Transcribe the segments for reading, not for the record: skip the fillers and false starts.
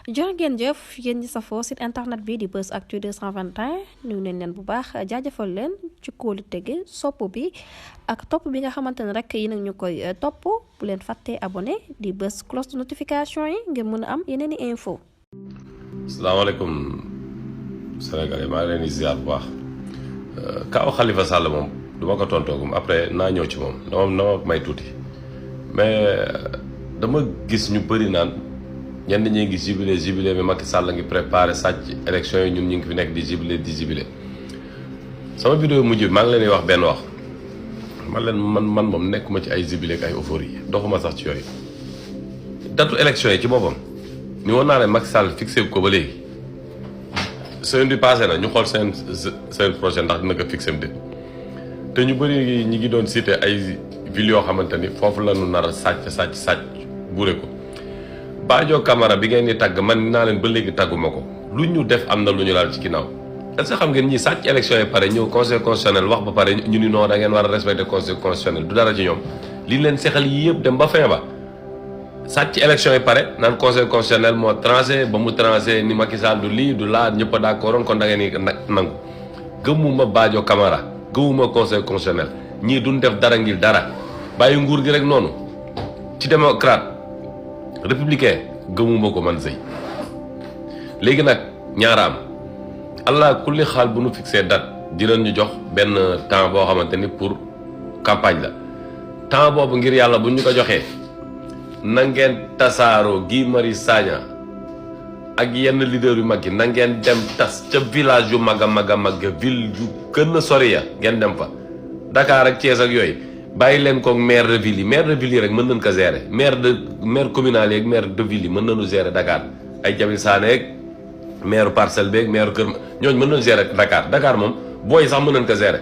jërë ngeen jëf yéen ñi safoo site internet bi di Buzz Actu 221 nuyu nañ leen bu baax jaajëfal leen ci kóolu tege sopp bi ak topp bi nga xamante ne rek yi nag ñu koy topp bu leen fàttee abonné di bës cloche de notification yi ngir mën a am yeneen i info. salaamaaleykum Sénégalais maa ngi leen di ziar bu baax Kaaw Khalifa Sall moom du ma ko tontoogum après naa ñëw ci moom dama may tuuti mais dama gis ñu bëri naan ñenn ñi ngi jubilé mais Macky Sall ngi préparé sàcc élection yi ñun ñu ngi fi nekk di jubilé sama vidéo mujj bi maa ngi leen di wax benn wax man moom nekkuma ci ay jubilé ak ay euphorie doxuma sax ci yooyu datu élection yi ci boppam ni woon naa ne Macky Sall fixé ko ba léegi semaine bi passé na ñu xool semaine prochaine ndax dina ko fixé mu te ñu bëri ñi ngi doon cité ay villes yoo xamante ni foofu la ñu nar a sàcc buure ko Badio Camara bi ngeen di tàgg man naa leen ba léegi tàgguma ko lu ñu def am na lu ñu laal ci ginnaaw est-ce que xam ngeen ñi sàcc élection yi pare ñëw conseil constitutionnel wax ba pare ñu ni non da ngeen war a respecter conseil constitutionnel du dara ci ñoom li leen sexal yi yëpp dem ba fin ba sàcc élection yi pare naan conseil constitutionnel moo tranché ba mu tranché ni Macky Sall du lii du laa ñëpp a d'accord kon da ngeen ni nangu gëmuma Badio Camara gëmuma conseil constitutionnel ñii duñ def dara ngir dara bàyyi nguur gi rek noonu ci démocrate républicain gëmuma ko man sëy léegi nag ñaara am allah kulli xaal bu nu fixé date dinañ ñu jox benn temps boo xamante ni pour campagne la temps boobu ngir yàlla bu ñu ko joxee na ngeen tasaaroo Guy Marius Sagna ak yenn leader yu mag yi na ngeen dem tas ca village yu mag a mag ville yu gën a sori ya ngeen dem fa Dakar ak Thiès ak yooyu bàyyi leen ko maire de ville yi rek mën nañ ko gérer maire communal yi ak maire de ville yi mën nañu gérer Dakar ay Jamil Sané ak maire Parcelles beeg maire Kër ñooñu mën nañu gérer Dakar moom booy sax mën nañ ko gérer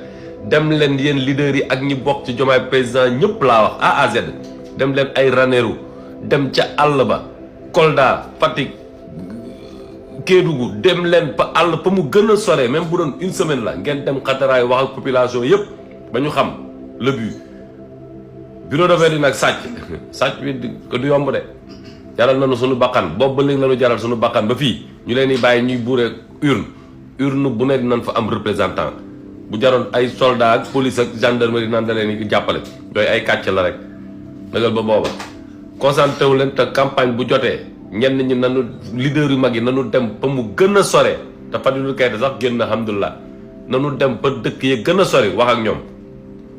dem leen yéen leaders yi ak ñi bokk ci Diomaye président ñëpp laa wax A à Z dem leen ay Ranérou dem ca àll ba Kolda Fatick Kédougou dem leen pa àll pa mu gën a sore même bu doon une semaine la ngeen dem xataraay wax ak population yëpp ba ñu xam le but bureau de vote nag sàcc bi du yomb de jaral nañu suñu bakkan boobu ba léegi lañu jaral suñu bakkan ba fii ñu leen di bàyyi ñuy buure urne bu nekk nañ fa am représentant bu jaroon ay soldat ak police ak gendarmerie naan da leen di jàppale yooyu ay kàcc la rek dëggal ba booba concentré wu leen te campagne bu jotee ñenn ñi nanu leader yu mag yi nanu dem ba mu gën a sore te Fadilou Keita sax génn alhamdulilah nanu dem ba dëkk yi gën a sori wax ak ñoom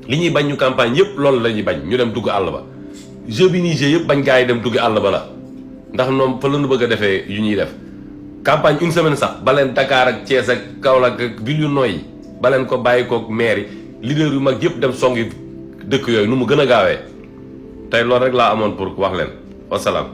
li ñuy bañ ñu campagne yëpp loolu la ñuy bañ ñu dem dugg àll ba jeu bi ñuy jeu yëpp bañ gaa yi dem dugg àll ba la ndax ñoom fa la ñu bëgg a defee yu ñuy def campagne une semaine sax ba leen Dakar ak Thiès ak Kaolack ak ville yu nooy yi ba leen ko bàyyi koog maire yi leader yu mag yëpp dem songi dëkk yooyu nu mu gën a gaawee tey loolu rek laa amoon pour wax leen wasalaam.